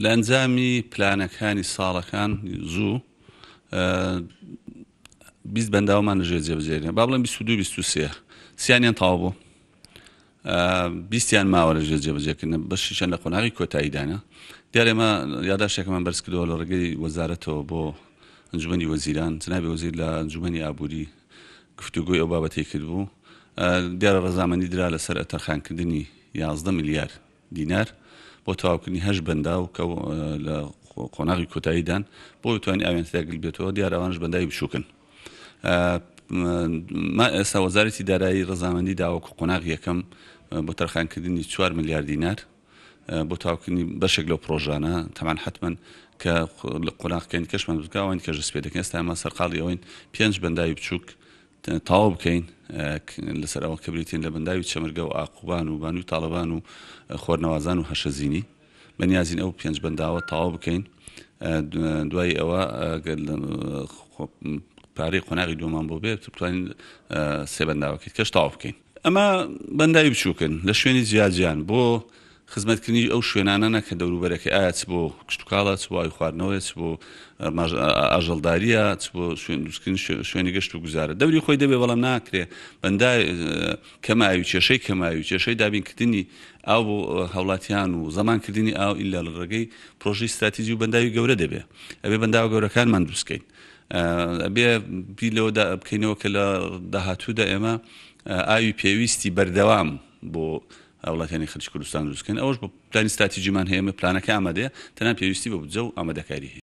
لە ئەنجامی پلانەکانی ساڵەکان زوو 20 بەنداومان لەژێر جێبەجێ با بڵێم 22 23 سیانیان تەواو بوو بیستیان ماوە لەژێر جێبەجێکردن بەشیشیان لە قۆناغی کۆتاییدانە دیارە ئێمە یاداشتێکمان بەرز کردەوە لە ڕێگەی وەزارەتەوە بۆ ئەنجومەنی وەزیران جنابی وەزیر لە ئەنجومەنی ئابووری گفتوگۆی ئەو بابەتەی کردبوو دیارە ڕەزامەندی درا لەسەر تەرخانکردنی 11 ملیار دینار بۆ تەواوکردنی هەشت بەنداو کە لە قۆناغی کۆتاییدان بۆ بتوانین ئاویان تێدا گل بێتەوە دیارە ئەوانش بەنداوی بچووکن ما ئێستا وەزارەتی دارایی ڕەزامەندی داوەکو قۆناغی یەکەم بۆ تەرخانکردنی 4 ملیار دینار بۆ تاوکردنی بەشێک لەو پرۆژانە تەمان حتمما کە قۆناغەکەین کەشمان بکە ئەوین کە ژسپێ دەکەن ئێستا ئەمە سەرقاڵی ئەوین پێنج بەنداوی بچووک تەواو بکەین لەسەر ئەوە کە بریتین لە بەنداوی چەمرگە و ئاقوبان و بانوی تاڵەبان و خۆرنەوازان و هەشەزینی بەنیازین ئەو پێنج بەنداوە تەواو بکەین دوای ئەوە پارەی قۆناغی دووەمان بۆ بێت بتوانین سێ بەنداوەکەی کەش تەواو بکەین ئەمە بەنداوی بچووکن لە شوێنی جیاجیان بۆ خزمەتکردنی ئەو شوێنانە نا کە دەوروبەرەکەی ئایا چ بۆ کشتوکاڵە چ بۆ ئاوی خواردنەوەیە چ بۆ ئاژەڵدارییە چ بۆ شوێن دروستکردنی شوێنی گەشت و گوزارە دەوری خۆی دەبێ بەڵام ناکرێ بەندا کەماوی کێشەی کەماوی کێشەی دابینکردنی ئاو بۆ هاوڵاتیان و زەمانکردنی ئاو ئیلا لە ڕێگەی پرۆژەی ستراتیجی و بەنداوی گەورە دەبێ ئەبێ بەنداوە گەورەکانمان دروستکەین ئەبێ بیر لەوە بکەینەوە کە لە داهاتوودا ئێمە ئاوی پێویستی بەردەوام بۆ هاوڵاتیانی خەڵکی کوردستان دروست بکەین ئەوەش بە پلانی ستراتیجیمان هەیە ئێمە پلانەکە ئامادەیە تەنها پێویستی بە بودجە و ئامادەکاری هەیە.